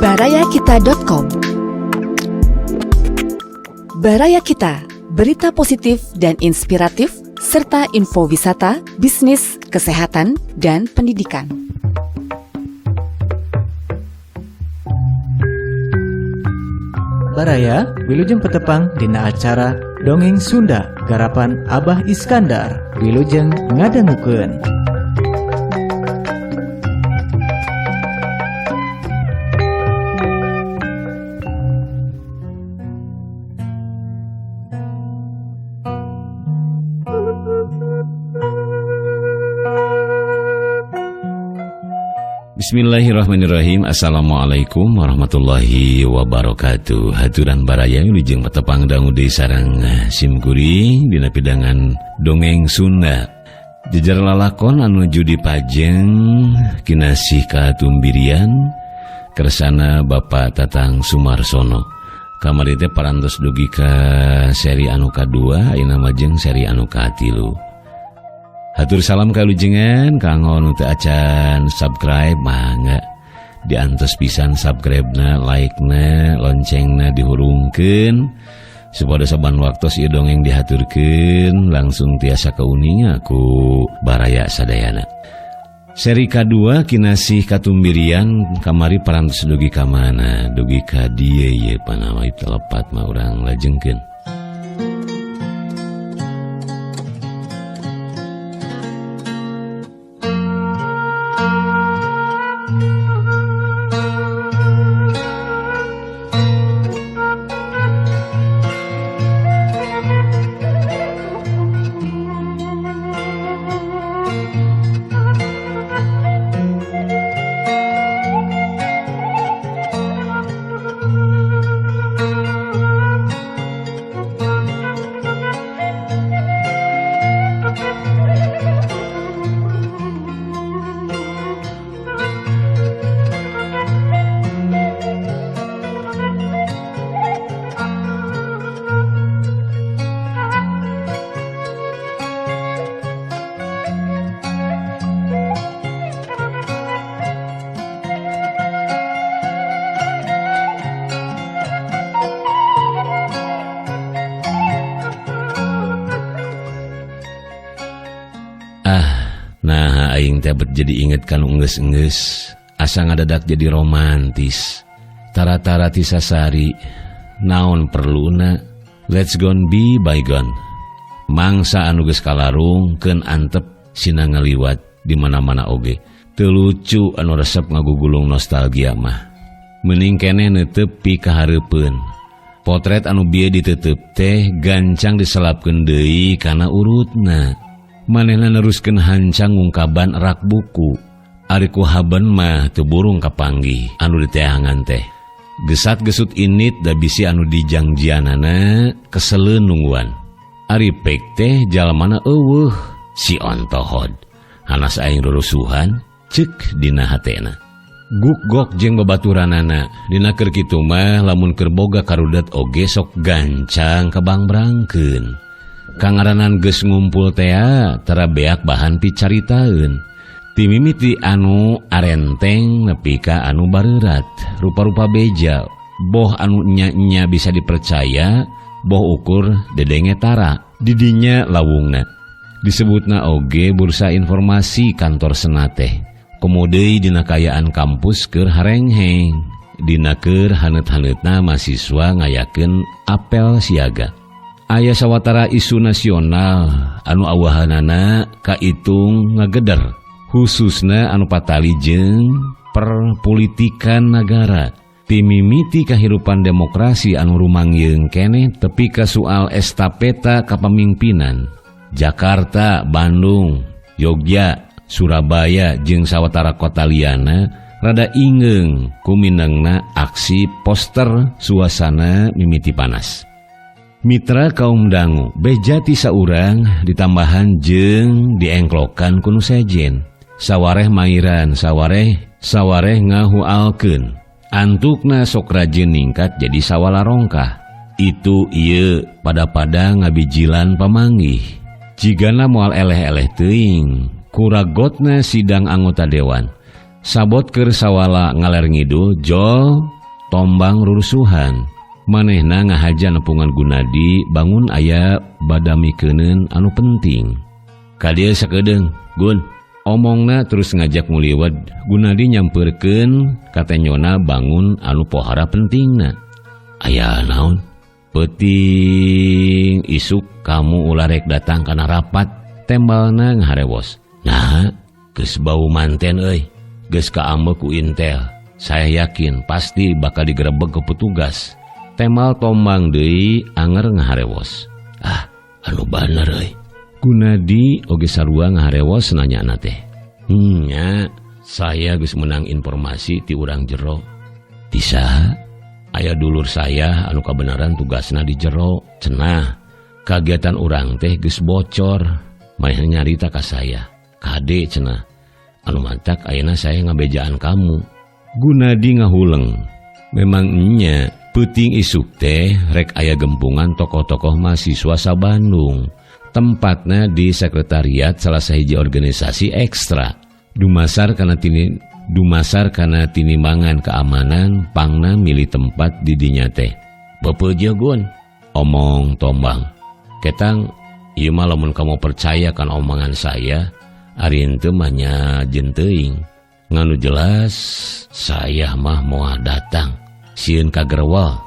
Barayakita.com. Baraya Kita, berita positif dan inspiratif, serta info wisata, bisnis, kesehatan, dan pendidikan. Baraya, Wilujeng Petepang dina acara Dongeng Sunda garapan Abah Iskandar. Wilujeng ngadangukeun. Bismillahirrahmanirrahim. Assalamualaikum warahmatullahi wabarakatuh. Haturan baraya wilujeng petepang dangu deui sareng sim kuring dina pidangan Dongeng Sunda. Jejer lalakon anu judi pajeng kinasih katumbirian kersana Bapak Tatang Sumarsono. Kamari teh parantos dugi ka seri anu kadua, ayeuna majeng seri anu katilu. Hatur salam kalujengan kanggo nu teu acan subscribe mangga diantos pisan subscribe-na, like-na, loncengna dihurungkeun supaya saban waktos ieu dongeng dihaturkeun langsung tiasa kauninga ku baraya sadayana. Seri kadua kinasih katumbirian kamari parantos dugi ka mana? Dugi ka dieu ye panawa telepat mah urang lajengkeun. Nah, aing teh bet jadi inget kanu enggeus-enggeus, asa ngadadak jadi romantis. Tara-tara ti sasari, naon perluna, let's gone be bygone. Mangsa anu geus kalarung keun antep sina ngaliwat di mana-mana oge. Teu lucu anu resep ngagugulung nostalgia mah. Mending keneh neuteup pikahareupeun. Potret anu bieu diteuteup teh gancang diselapkeun deui kana urutna. Manehna neruskeun hancang ngungkaban rak buku. Ari ku haben mah teu burung kapanggih anu diteangan teh. Gesat-gesut init da bisi anu dijangjianana keseleun nungguan. Ari pek teh jalmana eueuh si ontohod. Hanas aing rurusuhan ceuk dina hatena. Guk-gok jeung babaturanana dina keur kitu mah lamun keur boga karudet oge sok gancang kabangbrangkeun. Kangaranan geus ngumpul tea tara beak bahan picaritaeun. Ti mimiti anu arenteng nepi ka anu bareurat, rupa-rupa beja, boh anu nya-nya bisa dipercaya, boh ukur dedenge tara, didinya lawungna. Disebutna oge bursa informasi kantor senateh. Komo deui dina kayaan kampus keur harengheng, dina keur haneut-haneutna mahasiswa ngayakeun apel siaga. Aya sawatara isu nasional anu awahanana kaitung ngageder, khususna anu patali jeung perpolitikan nagara. Timimiti kahirupan demokrasi anu rumangyeung keneh tepi ka soal estafeta kapamimpinan. Jakarta, Bandung, Yogya, Surabaya jeung sawatara kota liana rada ingeung kuminangna aksi poster suasana mimiti panas. Mitra kaum dangu bejati saurang ditambahan jeung diengklokan ku nu sejen. Sawareh mairan, sawareh ngahualkeun. Antukna sok rajin ningkat jadi sawalarongkah. Itu ieu pada-pada ngabijilan pamanggih. Jigana moal eleh-eleh teuing, kuragotna sidang anggota dewan. Sabot keur sawala ngaler ngidul jol Tombang rurusuhan. Manehna ngahaja nepungan Gunadi bangun aya badamikeuneun anu penting. Ka dieu sakedeung, Gun. Omongna terus ngajak nguliwet. Gunadi nyampeurkeun katenyona bangun anu pohara pentingna. Aya naon? Peuting isuk kamu ulah rek datang kana rapat. Tembalna ngaharewos. Nah, geus bau manten euy. Geus kaambeu ku intel. Saya yakin pasti bakal digerebek ke petugas. Temal Tombang deui anger ngaharewos. Ah, anu bener euy. Gunadi oge sarua ngaharewos nanyana teh. Nya, saya geus menang informasi ti urang jero. Ti saha? Aya dulur saya anu kabenaran tugasna di jero. Cenah, kagiatan urang teh geus bocor. Manehna nyarita ka saya. Kade cenah. Anu mantak ayeuna saya ngabejaan kamu. Gunadi ngahuleng. Memang nya peuting isuk teh rek aya gempungan tokoh-tokoh mahasiswa sa Bandung. Tempatna di sekretariat salah sahiji organisasi ekstra. Dumasar kana tinimbangan keamanan pangna milih tempat di dinya teh. Beupeujeuh Gun, omong Tombang. Ketang ieu mah lamun kamu percaya kana omongan saya, ari henteu mah nya jeung teuing. Nganu jelas saya mah moal datang. Sieun kagerwal.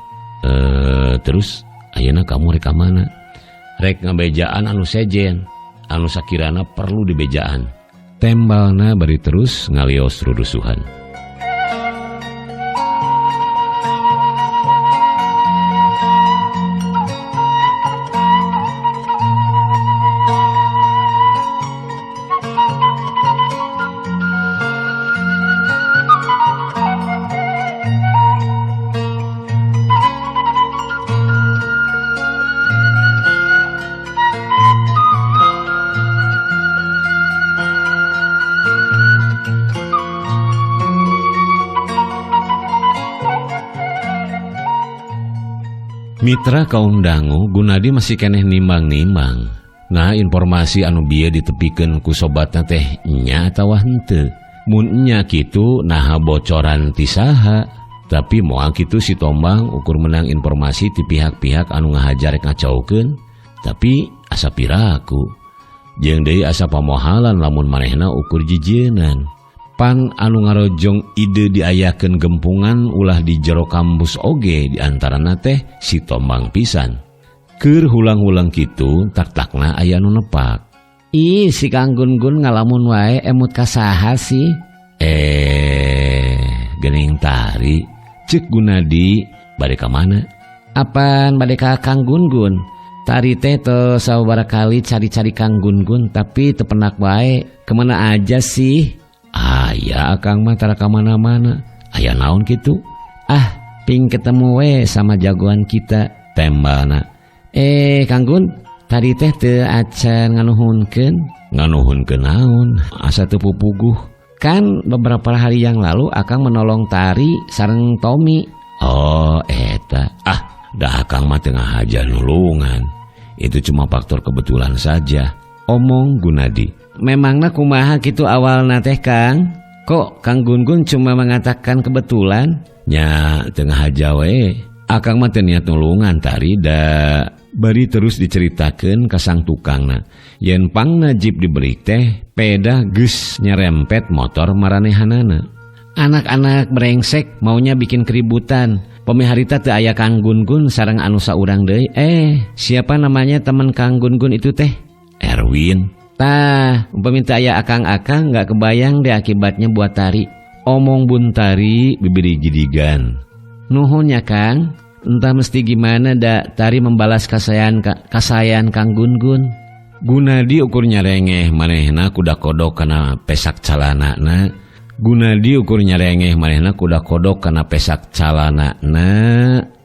Terus ayeuna kamu rek ka mana? Rek ngabejaan anu sejen, anu sakirana perlu dibejaan. Tembalna bari terus ngalios rurusuhan. Mitra kaum dangu Gunadi masih keneh nimbang-nimbang. Nah informasi anu bieu ditepikeun ku sobatna teh nya atawa henteu. Mun nya kitu naha bocoran ti saha. Tapi moal kitu si Tombang ukur menang informasi ti pihak-pihak anu ngahajar rek ngacaukeun. Tapi asa piraku. Jeung deui asa pamohalan lamun manehna ukur jijienan. Pan anu ngarojong ide diayakeun gempungan ulah di jero kampus oge di antarana teh si Tombang pisan. Keur hulang-hulang kitu tak-takna aya nu nepak. Ih, si Kang Gun-Gun ngalamun wae emut ka saha sih? Geuning Tari. Ceuk Gunadi bade ka mana? Apan bade ka Kang Gun-Gun? Tari teh teu sababaraha kali cari-cari Kang Gun-Gun tapi teu penak wae. Kemana aja sih? Aya akang mah tara ka mana-mana. Aya naon kitu? Ah, ping ketemu we sama jagoan kita. Tembalna. Kang Gun, tadi teh teu acan nganuhunkeun. Nganuhunkeun naon? Asa teu pupuguh. Kan beberapa hari yang lalu akang menolong Tari sareng Tommy. Oh, eta. Ah, dah akang mah teu ngahaja nulungan. Itu cuma faktor kebetulan saja. Omong Gunadi. Memangna kumaha kitu awalna teh Kang? Kok Kang Gun-Gun cuma mengatakan kebetulan? Nya tengah aja we. Akang mah teu niat nulungan Tari da bari terus diceritakeun ka sang tukangna. Yen pangna jeep dibeli teh peda geus nyerempet motor maranehanana. Anak-anak brengsek maunya bikin keributan. Pemiharita teu aya Kang Gun-Gun sareng anu saurang deui. Siapa namanya teman Kang Gun-Gun itu teh? Erwin. Tah, umpami teu aya akang-akang nggak kebayang deh akibatnya buat Tari. Omong Buntari bibiri gidigan. Nuhun ya Kang, entah mesti gimana da Tari membalas kasayan Kang Gun-Gun. Gunadi ukur nyarengeh manehna kuda kodok kana pesak calanana. Gunadi ukur nyarengeh manehna kuda kodok kana pesak calanana.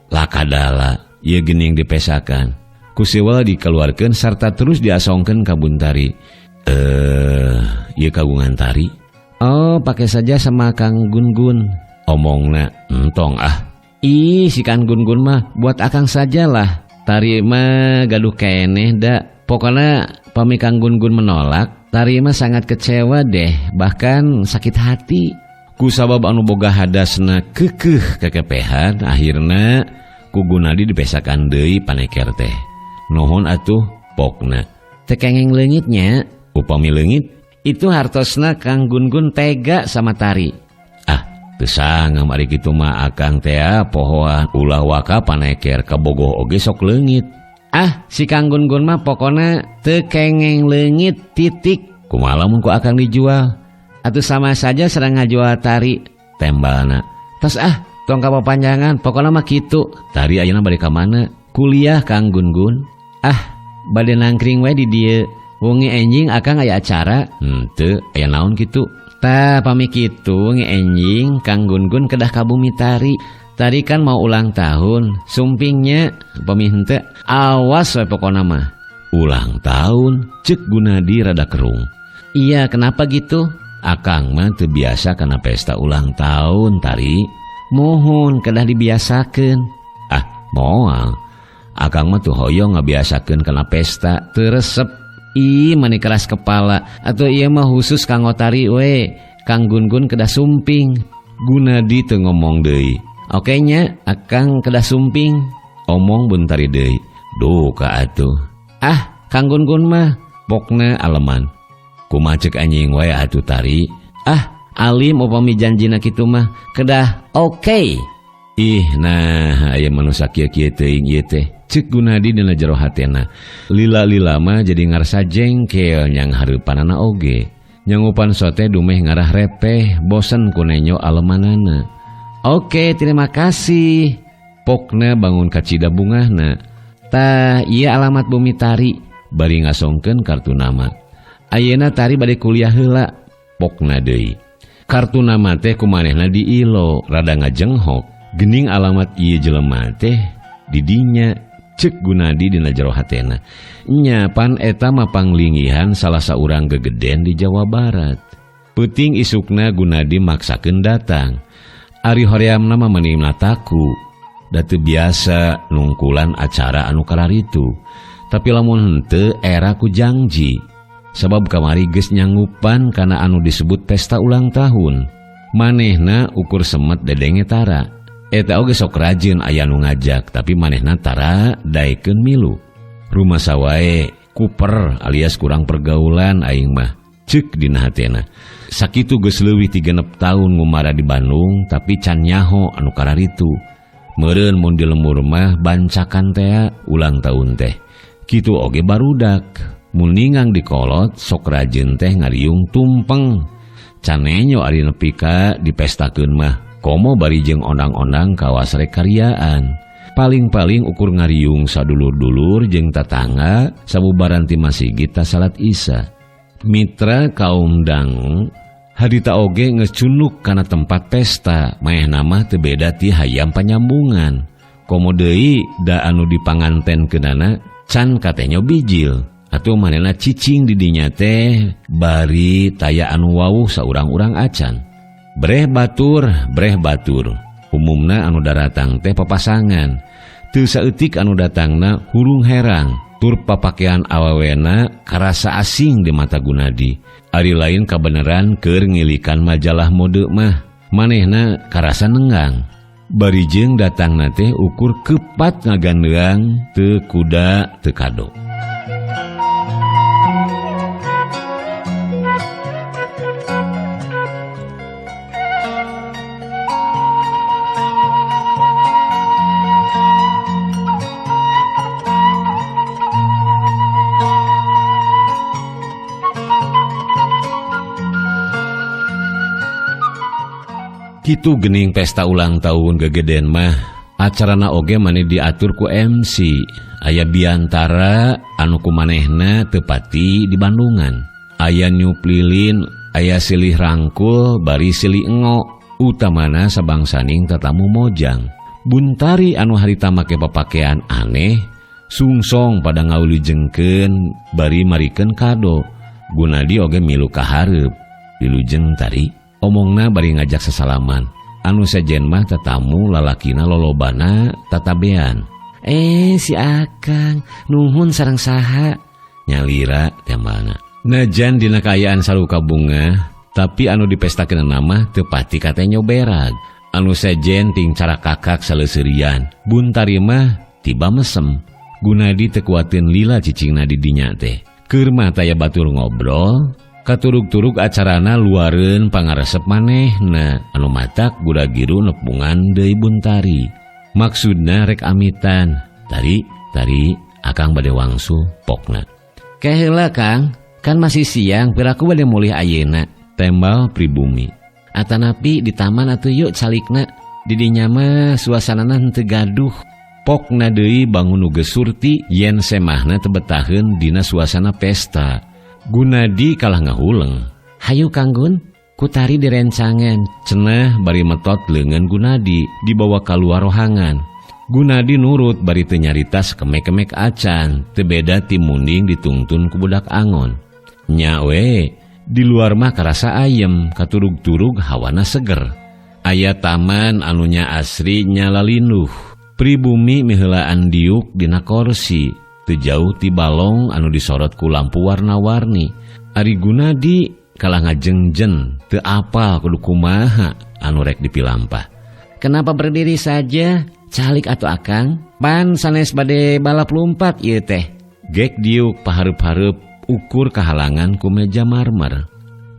Lakadala ieu geuning dipesakan. Ku siwal dikeluarkeun sarta terus diasongkeun ka Buntari. Ieu kagungan Tari. Oh, pakai saja sama Kang Gun-Gun. Omongna entong ah. Ih, si Kang Gun-Gun mah buat akang sajalah. Tari mah gaduh keneh da. Pokoknya pami Kang Gun-Gun menolak, Tari mah sangat kecewa deh, bahkan sakit hati. Kusabab anu boga hadasna kekeh kekepehan akhirna ku Gunadi dipesakan deui paneker teh. Nuhun atuh pokna. Teu kengeng leungitnya, Upami leungit itu hartosna Kang Gun-Gun tega sama Tari. Ah, teu sangem ari kitu mah akang teh pohoan ulah waka paneker kabogoh oge sok leungit. Ah, si Kang Gun-Gun mah pokona teu kengeng leungit titik. Kumaha lamun ku akang dijual? Atuh sama saja serang ngajual Tari tembalna. Tos ah, tong kapapanjangan, pokona mah kitu. Tari ayeuna bade ka mana? Kuliah Kang Gun-Gun. Ah, bade nangkring we di dieu. Wengi enjing akang aya acara. Henteu, aya naon kitu? Tah, pami kitu wengi enjing Kang Gun-Gun kedah ka bumi Tari. Tari kan mau ulang tahun, sumpingnya pami henteu awas we pokona mah. Ulang tahun, cek Gunadi rada kerung. Iya, kenapa gitu? Akang mah teu biasa kana pesta ulang tahun Tari. Muhun kedah dibiasakeun. Ah, moal. Akang mah teu hoyong ngabiasakeun kana pesta, teu resep. Ih, mani keras kepala. Atau ieu mah khusus kanggo Tari we. Kang Gun-Gun kedah sumping. Gunadi teu ngomong deui. Oke nya, akang kedah sumping. Omong buntari deui. Duka atuh. Ah, Kang Gun-Gun mah pokna aleman. Kumaha ceuk anjing wae atuh Tari. Ah, alim upami janjina kitu mah kedah oke. Ih, nah aya manusia kieu-kieu teuing ieu teh. Ceuk Gunadi dina jero hatena. Lila-lila mah jadi ngarasa jengkel nyang hareupanana oge. Nyangupan sote dumeh ngarah repeh, bosen ku nenyo alemanana. Oke, terima kasih. Pokna bangun kacida bungahna. Tah, ieu alamat bumi Tari. Bari ngasongkeun kartu nama. Ayeuna Tari bade kuliah heula. Pokna deui. Kartu nama teh kumanehna diilo, rada ngajenghok. Gening alamat ieu jelema teh didinya. Cek Gunadi dina jero hatena. Nya pan eta mah panglingihan salah saurang gegeden di Jawa Barat. Peuting isukna Gunadi maksakeun datang. Ari horeamna mah meuni mataku. Da teu biasa nungkulan acara anu kararitu. Tapi lamun henteu era ku jangji. Sabab kamari geus nyanggupan kana anu disebut pesta ulang tahun. Manehna ukur semet dedenge tara. Eta oge sok rajin aya nu ngajak, tapi manehna tara daekeun milu. Rumasa wae kuper alias kurang pergaulan aing mah. Ceuk dina hatena. Sakitu geus leuwih 36 tahun ngumara di Bandung, tapi can nyaho anu kararitu. Meureun mun di lembur mah bancakan tea ulang tahun teh. Kitu oge barudak. Mun ningang dikolot sok rajin teh ngariung tumpeng. Canenyo ari nepi ka dipestakeun mah. Komo bari jeung ondang-ondang kawas rekaryaan. Paling-paling ukur ngariung sadulur-dulur jeung tatangga sabubaran ti masigit ta salat Isya. Mitra kaum dangu harita oge geus cunuk kana tempat pesta, maehna mah teu beda ti hayam panyambungan. Komo deui da anu dipangantenkeunana can katenyo bijil. Atuh manehna cicing di dinya teh bari taya anu wawuh saurang-urang acan. Breh batur, breh batur. Umumna anu daratang teh papasangan. Teu saeutik anu datangna hurung herang. Tur papakean awawena karasa asing di mata Gunadi. Ari lain kabeneran keur ngilikan majalah mode mah. Manehna karasa nenggang. Bari jeung datangna teh ukur kepat ngagandeang teu kuda teu kado. Kitu gening pesta ulang tahun gegeden mah acarana oge mani diatur ku MC. Aya biantara anu kumanehna tepati di Bandungan. Aya nyup lilin, aya silih rangkul bari silih engok. Utamana sabangsaning tatamu mojang. Buntari anu harita make papakean aneh, sungsong pada ngaulijengkeun bari marikeun kado. Gunadi oge milu kahareup, dilujeng tari. Omongna bari ngajak sesalaman. Anu sejen mah tetamu lalakina lolobana tatabean. Si Akang nuhun sareng saha nyalira tembana. Najan dina kaayaan saruka bunga, Tapi anu dipestakeun mah teu pati katenyo berag. Anu sejen ting cara kakak saleseurian. Buntari mah tiba mesem. Gunadi teu kuateun lila cicingna di dinya teh. Keur mah taya batur ngobrol, katurug-turug acarana luareun pangaresep manehna anu matak gudagiru nepungan deui Buntari. Maksudna rek amitan. Tari, tari akang bade wangsul pokna. Keheula Kang, kan masih siang, piraku bade mulih ayeuna. Tembal pribumi. Atanapi di taman atuh yuk calikna. Di dinya mah suasanana henteu gaduh. Pokna deui bangun nu geus surti yen semahna teu betaheun dina suasana pesta. Gunadi kalah ngahuleng. Hayu Kang Gun, ku Tari direncangan. Cenah bari metot leungeun Gunadi dibawa kaluar rohangan. Gunadi nurut bari teu nyarita sakemek-kemek acan, teu beda ti munding ditungtun ku budak angon. Nya we, di luar mah karasa ayem, katurug-turug hawana seger. Aya taman anunya asri nyala linduh. Pribumi miheulaan diuk dina korsi, teu jauh ti balong anu disorot ku lampu warna-warni. Ari Gunadi kalah ngajengjen, teu apal kudu kumaha anu rek dipilampah. Kenapa berdiri saja? Calik atuh akang, pan sanes bade balap lumpat ieu teh. Gek diuk pahareup-hareup ukur kahalangan ku meja marmer.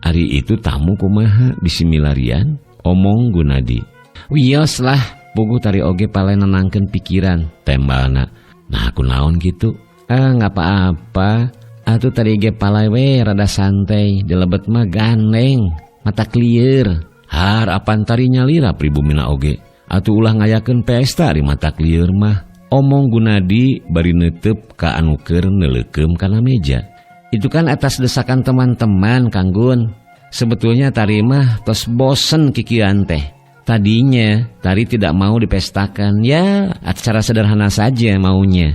Ari itu tamu kumaha bisimilarian? Omong Gunadi. Wios lah, puguh Tari oge pale nenangkeun pikiran tembalna. Nah aku naon gitu? Ah nggak apa-apa. Atuh tadi ge palai we rada santai, dilebet mah gandeng, mata klieur. Har apan Tari nyalira pribumina oge. Atuh ulah ngayakeun pesta di mata klieur mah. Omong Gunadi bari neuteup ka anu keur neuleukeum kana meja. Itu kan atas desakan teman-teman Kang Gun. Sebetulnya Tari mah tos bosen kikian teh. Tadinya Tari tidak mau dipestakan, ya acara sederhana saja maunya.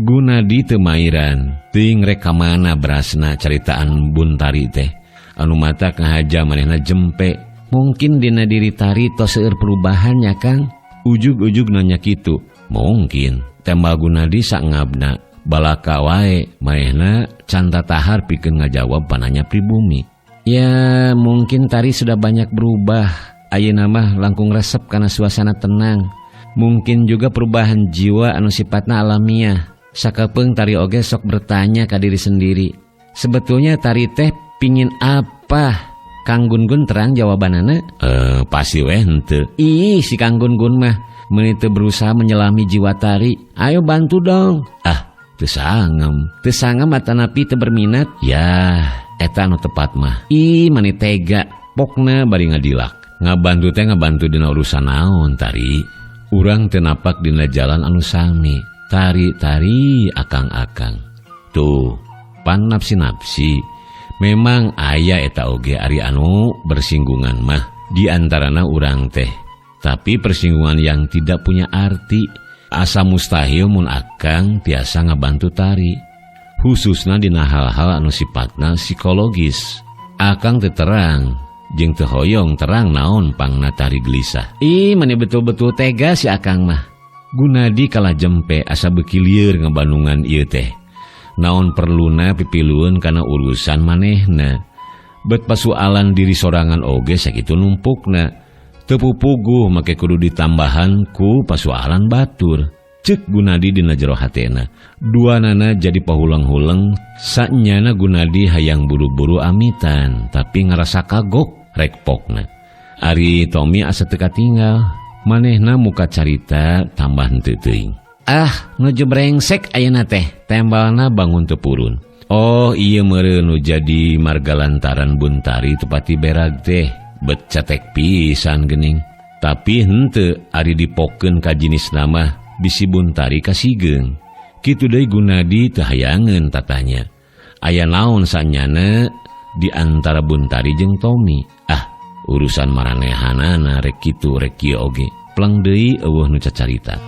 Gunadi teu mairan, teuing rek ka mana berasna caritaan Buntari teh. Anu mata ngahaja manehna jempe. Mungkin dina diri Tari tos seueur perubahannya Kang. Ujug-ujug nanya kitu. Mungkin tembal Gunadi sangabna. Balaka wae manehna can tatahar pikeun ngajawab pananya pribumi. Ya mungkin Tari sudah banyak berubah. Ayeuna mah langkung resep karena suasana tenang. Mungkin juga perubahan jiwa anu sifatna alamiah. Sakapeung Tari oge sok bertanya ka diri sendiri. Sebetulnya Tari teh pingin apa? Kang Gun-Gun terang jawabanana. Pasti weh henteu. Ih si Kang Gun-Gun mah meuni teu berusaha menyelami jiwa Tari. Ayo bantu dong. Ah, teu sangem. Teu sangem atanapi teu berminat. Ya, eta anu tepat mah. Ih, mani tega. Pokna bari ngadilak. Ngabantu teh ngabantu dina urusan naon Tari. Urang teu napak dina jalan anu sami. Tari-tari akang-akang. Tuh, pan nafsi-nafsi. Memang aya eta oge ari anu bersinggungan mah di antarana urang teh. Tapi persinggungan yang tidak punya arti. Asa mustahil mun akang tiasa ngabantu Tari. Khususna dina hal-hal anu sifatna psikologis. Akang teu terang jeung teu hoyong terang naon pangna Tari gelisah. Ih, mani betul-betul tega si akang mah. Gunadi kalah jempe asa beuki lieur ngabandungan ieu teh. Naon perluna pipilueun kana urusan manehna. Bet pasualan diri sorangan oge sakitu numpukna. Teu pupuguh make kudu ditambahan ku pasualan batur. Ceuk Gunadi dina jero hatena. Duanana jadi pahulang-huleng sanyana Gunadi hayang buru-buru amitan tapi ngarasa kagok rek pokna. Ari Tommy asa teu katinggal. Manehna muka carita tambah henteu teuing. Ah, nuju brengsek ayeuna teh. Tembalna bangun teu purun. Oh, ieu meureun nu jadi marga lantaran Buntari tepati berag teh. Bet cetek pisan geuning. Tapi henteu ari dipokeun ka jinis nama bisi Buntari kasigeung. Kitu deui Gunadi teu hayangeun tatanya. Aya naon sanyana di antara Buntari jeung Tommy. Ah, urusan maranehanana rek kitu rek kieu oge. Pleng deui eueuh nu cacarita.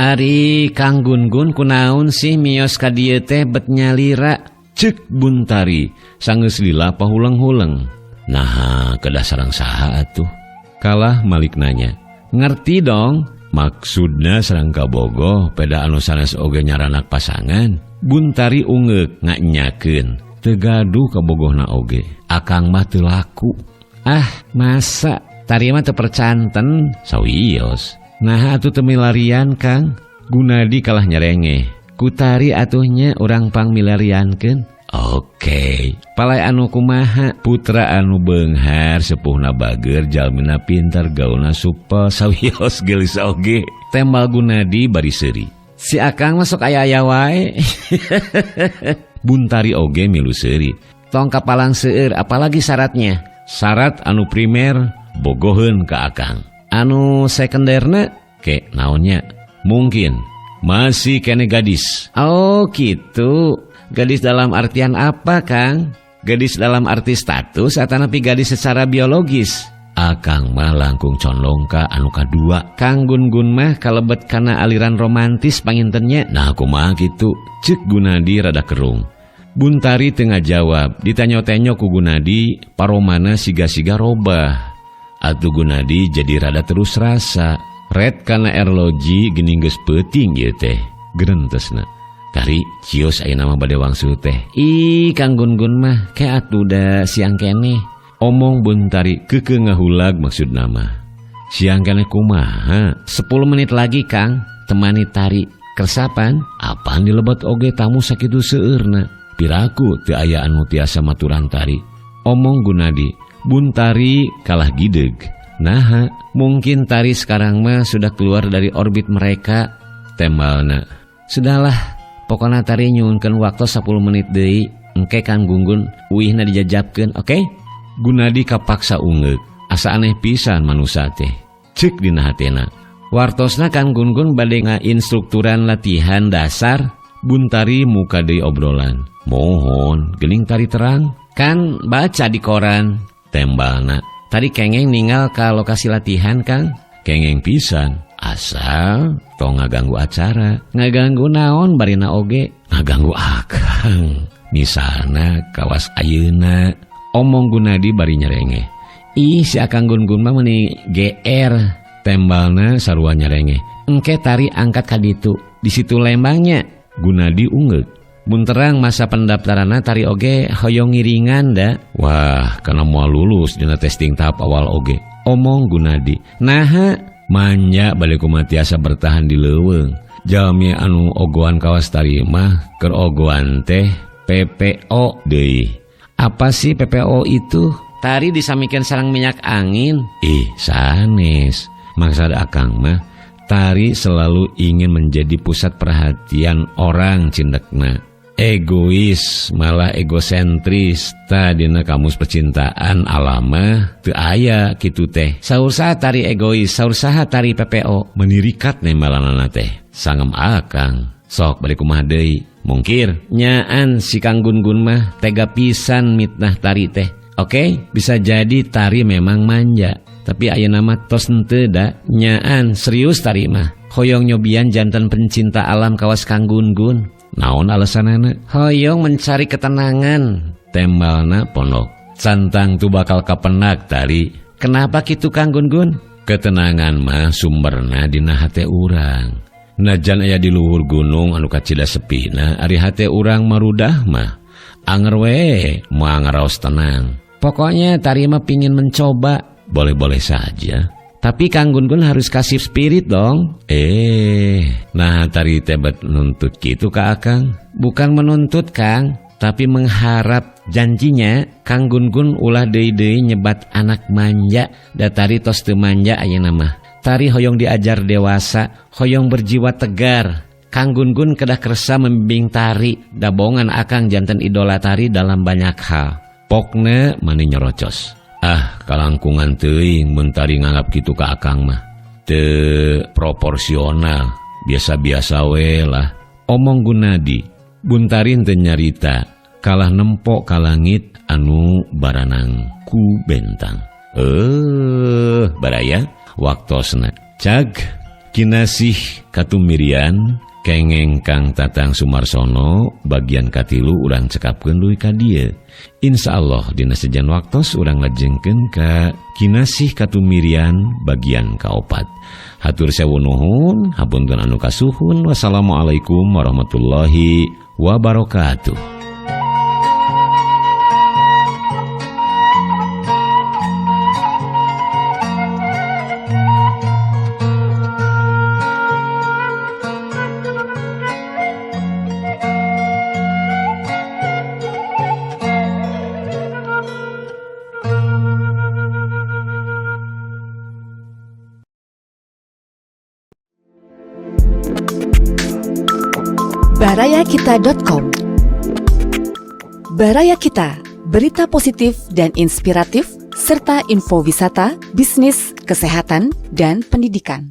Ari Kang Gun-Gun kunaon sih mios ka dieu teh bet nyalira? Ceuk Buntari sanggeus lila pahulang-huleng. Naha kedah sareng saha atuh? Kalah malik nanya. Ngerti dong? Maksudna sareng kabogoh peda anu sanes oge nyaranak pasangan. Buntari ungeuk nganyakeun. Teu gaduh kabogohna oge. Akang mah teu laku. Ah, masa tari mah teu percanten sawios. Nah atuh teu milarian Kang. Gunadi kalah nyerengeh. Ku tari atuhnya urang pangmilariankeun. Oke, palai anu kumaha putra anu beunghar sepuhna bager jalmina pintar gaulna supel sawios geulis oge. Tembal Gunadi bari seuri. Si Akang mah sok aya-aya wae. Buntari oge milu seuri. Tong kapalang seueur apalagi syaratnya. Syarat anu primer bogoheun ka Akang. Anu sekunderna ke naonnya? Mungkin masih kene gadis. Oh gitu. Gadis dalam artian apa Kang? Gadis dalam arti status atau napi gadis secara biologis? Akang mah langkung condong ka anu kadua. Kang Gun-Gun mah kalebet kana aliran romantis pangintennya. Nah kumaha kitu? Ceuk Gunadi rada kerung. Buntari teu ngajawab, ditanyo-tenyo ku Gunadi paromana siga-siga robah. Atuh Gunadi jadi rada terus rasa. Red kana erloji geuning geus peuting ieu teh. Gerentesna. Tari cios ayeuna mah bade wangsul teh. Ih Kang Gun-Gun mah ke atuh da siang keneh. Omong Buntari keukeuh ngahulag maksudna mah. Siang keneh kumaha? 10 menit lagi Kang, temani tari. Kersapan? Apaan dilebet oge tamu sakitu seueurna. Piraku teu aya anu tiasa maturan tari. Omong Gunadi, Buntari kalah gideg. Naha, mungkin tari sekarang mah sudah keluar dari orbit mereka. Tembalna. Sudahlah, pokona tari nyuhunkeun waktu 10 menit deui, engke Kang Gunggun uihna dijajabkeun, oke? Gunadi kapaksa ungeuk, asa aneh pisan manusa teh. Ceuk dina hatena. Wartosna Kang Gunggun bade ngainstrukturan latihan dasar. Buntari muka deui obrolan. Mohon, geuning tari terang. Kan baca di koran. Tembalna. Tadi kengeng ninggal ka lokasi latihan Kang. Kengeng pisan. Asal tong ngaganggu acara. Ngaganggu naon barina oge? Ngaganggu Akang. Misalna kawas ayeuna. Omong Gunadi bari nyerengeh. Ih si Akang Gun-Gun mah meuni GR. Tembalna sarua nyerengeh. Engke tari angkat ka ditu. Di situ Lembangnya. Gunadi ungeuk. Mun terang masa pendaftaranna tari oge hoyong ngiringan da. Wah, kana moal lulus dina testing tahap awal oge. Omong Gunadi. Naha manja balik kumaha tiasa bertahan di leuweung. Jalmi anu ogoan kawas tari mah keur ogoan teh PPO deui. Apa sih PPO itu? Tari disamikeun sareng minyak angin. Ih, sanes. Maksud Akang mah tari selalu ingin menjadi pusat perhatian orang cindekna. Egois, malah egosentris. Tadina kamus percintaan alama teu aya kitu teh. Saur saha tari egois, saur saha tari PPO. Menirikat nembalanana teh. Sangem Akang. Sok bari kumaha deui? Mungkir nyaan si Kang Gun-Gun mah tega pisan mitnah tari teh. Oke, bisa jadi tari memang manja. Tapi ayeuna mah tos henteu da. Nyaan serius tari mah. Hoyong nyobian jantan pencinta alam kawas Kang Gun-Gun. Naon alasanana? Hoyong mencari ketenangan. Tembalna pondok. Cantang tu bakal kapenak tari. Kenapa kitu Kang Gun-Gun? Ketenangan mah sumberna dina hate urang. Najan aya di luhur gunung anu kacida sepina, ari hate urang marudah mah anger we moal ngaraos tenang. Pokoknya tari mah pingin mencoba. Boleh-boleh saja. Tapi Kang Gun-Gun harus kasih spirit dong. Nah tari tebet nuntut gitu ka Akang. Bukan menuntut Kang, tapi mengharap janjinya Kang Gun-Gun ulah deui-deui nyebat anak manja. Da tari tos teu manja ayeuna mah. Tari hoyong diajar dewasa, hoyong berjiwa tegar. Kang Gun-Gun kedah kersa membimbing tari. Dabongan Akang janten idola tari dalam banyak hal. Pokna mani nyerocos. Ah, kalangkungan teuing mun tari nganggap kitu ka Akang mah. Teu proporsional, biasa-biasa we lah. Omong Gunadi, Buntari teu nyarita, kalah nempok ka langit anu baranang ku bentang. Baraya waktosna. Cag, kitu Kinasih Katumirian kengeng Kang Tatang Sumarsono bagian katilu urang cekapkeun dugi ka dieu. Insya Allah dina sejan waktos urang lajengkeun ka Kinasih Katumirian bagian kaopat. Hatur sewu nuhun, hapunten anu kasuhun. Wassalamualaikum warahmatullahi wabarakatuh. Barayakita.com. Baraya Kita, berita positif dan inspiratif, serta info wisata, bisnis, kesehatan, dan pendidikan.